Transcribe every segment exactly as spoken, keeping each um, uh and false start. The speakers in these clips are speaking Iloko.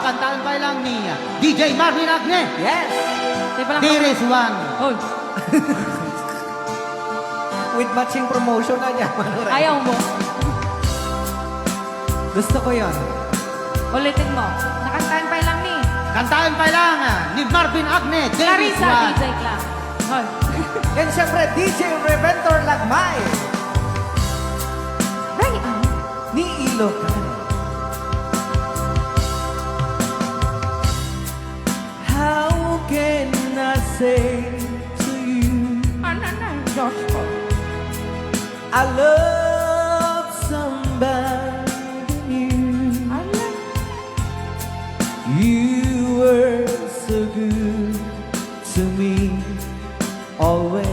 Kantaen pay lang ni D J Marvin Agne. Yes. Di ba lang There is one. Hoy. With matching promotion na niya, Manoy. Ayaw mo. Gusto ko yon. Ulitin mo. Nakantaen pay lang ni Kantaen pay lang, ah, ni Marvin Agne. There is Clarissa one. D J Cla. Hoy. And syempre, D J Reventor Lagmay. Ray, ah. Ni Ilocano. How can I say to you, Ano na, Diyos ko? I love somebody new. Ano? You were so good to me always.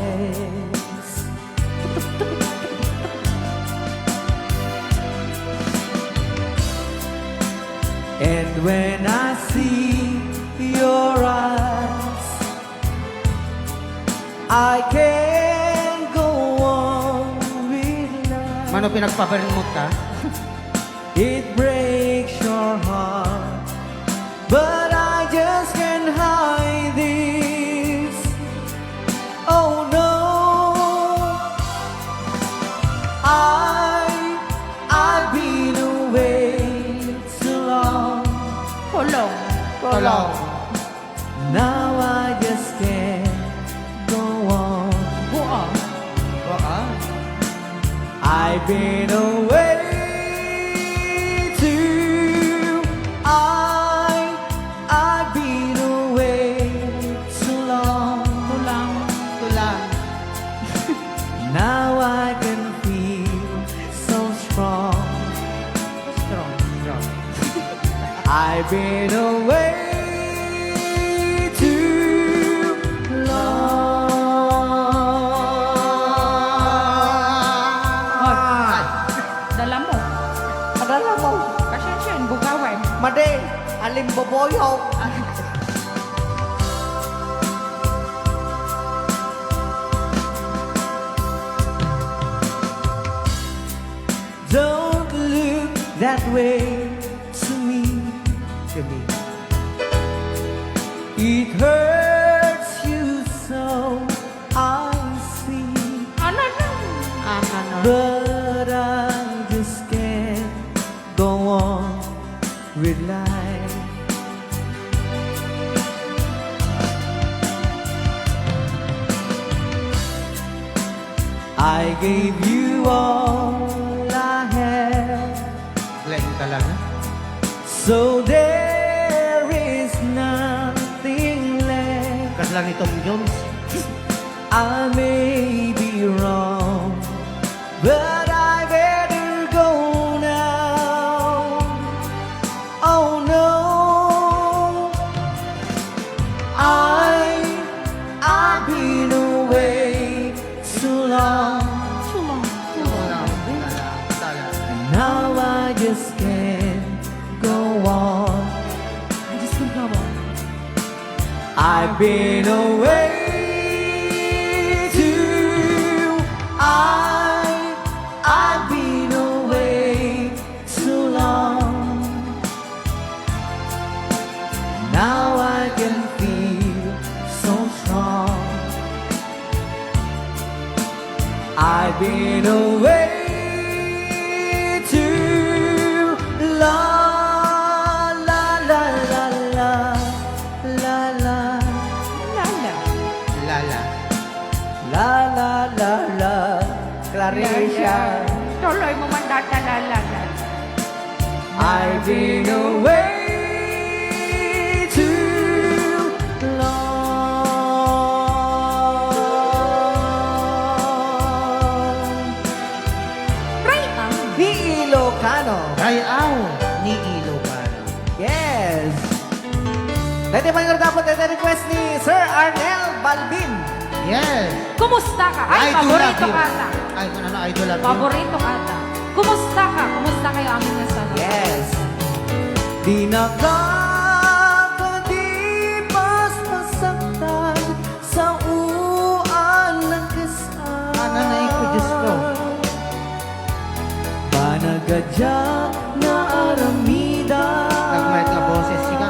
And when I see your eyes, I can't go on with life. Mano, pinagpabarengmot ka? It breaks your heart, but I just can't hide this. Oh no, I, I've been away too long. Tulong. Tulong. Now I just can't go on. Go on. Go on. I've been away too, I, I've been away too long. Too long. Too long. Now I can feel so strong. Strong, strong. I've been away too long. Hoy, dala mo. Padala mo. Pasensya, bugawan. Madi, alimboboyo. Don't look that way to me. To me. It hurts you so, I see. Ano na? Ano na? But I just can't go on with life. I gave you all I have. Leng talaga. So there is nothing left. Kasla ni Tom Jones. I may be wrong, but I better go now. Oh no, I, I've been away too long. Too long. Too long. And now I just can't go on. I just can't go on. I've been away too, I, I've been away too long. Now I can feel so strong. I've been away too long. La, la, la, la. La, la. La, la. La, la, la, la. Clarissa. La, la. Tuloy mo man data, la, la, la. I've been away too long. Ray-aw. Ni Ilocano. Ray-aw ni Ilocano. Yes. Daytoy pay nga dapat, daytoy request ni Sir Arnel Balbin. Yes. Kumusta ka? Ay, I do love paborito you. Ka ata. Ay, ano, I do love you. Paborito ka ata. Kumusta ka? Kumusta kayo, amin nga sana? Yes. Di na ka, di pas masaktan sa uan ng kasal. Ananay ko, Diyos ko. Banag a diak naaramidan. Nagmayat nga boses, sika.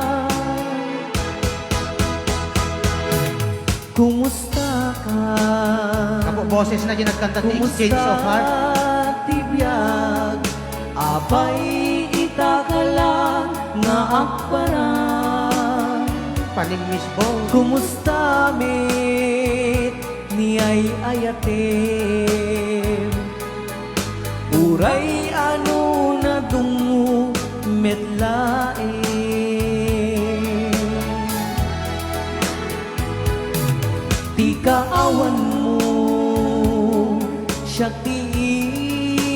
Boses na diay nagkanta ti Exchange of Heart. Kumusta ti biag? Apay ita ka lang nga agparang? Panimmisbo. Kumusta met ni ay-ayatem? Uray ano nadungmo met laeng. Ti kaawanmo, siak ti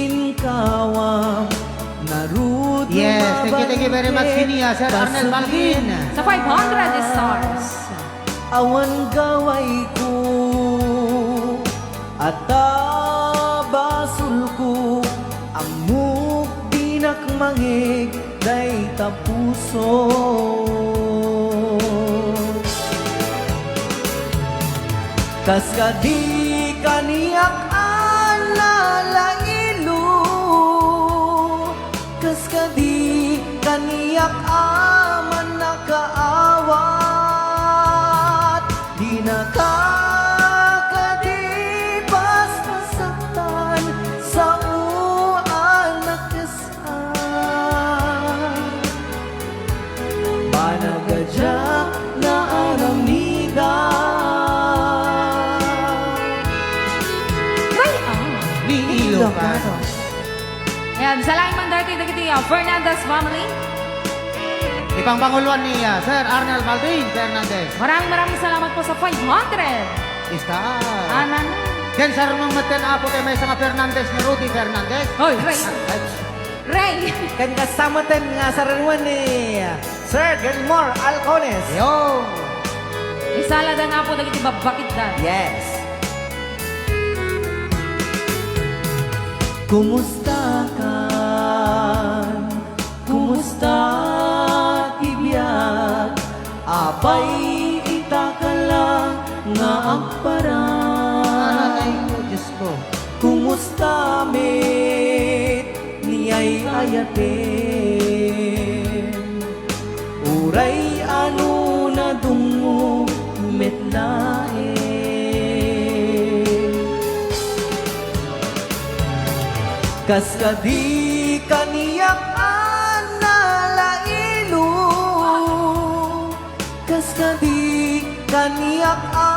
inkawam, ngarud Yes, thank you, thank you very much, Sinia, Sir Arnel Balvin. Sa five hundred stars. Awan gawayko, adda basolko, ammok dinak mangeg dayta puso. Kas kadi kaniak a nalailo, kas kadi kaniak a mannakaawat, dinaka kadi basta saktan, sao a nakes-an. Banag a diak naaramidan. Way, ah. Ni Ilocano. Ayan, sa laing man daytoy dagiti, ah, Fernandez family. Ipangpanguloan ni, ah, Sir Arnel Balvin Fernandez. Maraming, maraming salamat po sa five hundred. Ista. Anan. Ken sa rumang metten, Apo, ti maysa nga Fernandez ni Rudy Fernandez. Hoy, Ray. Ay, Ray. Ken kasta metten nga sarenuen ni Sir Gilmore Alcones. Yo. Isaladan, Apo, dagiti babbakitda. Yes. Kumusta ka? Kumusta ti biag? Apay ita ka lang nga agparang? Ay, Diyos ko. Kumusta met ni ay-ayatem? Uray ano nadungmo met laeng. Kas kadi kaniak a nalailo, kas kadi kaniak a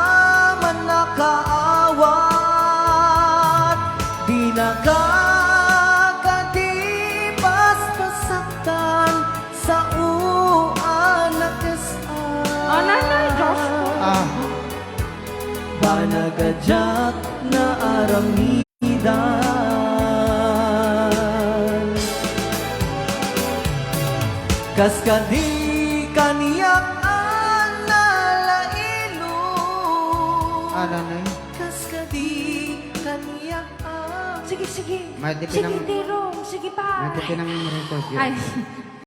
mannakaawat, dinaka kadi basta saktan, sao a nakes-an. Ananay, Diyos ko. Ah. Banag a diak naaramidan. Kas kadi kaniak a nalailo. Ala na eh. Kas kadi kaniak a Sige, sige. May di Sige, pinang-, Tirong. Sige pa. May di pinang-record yun. Ay.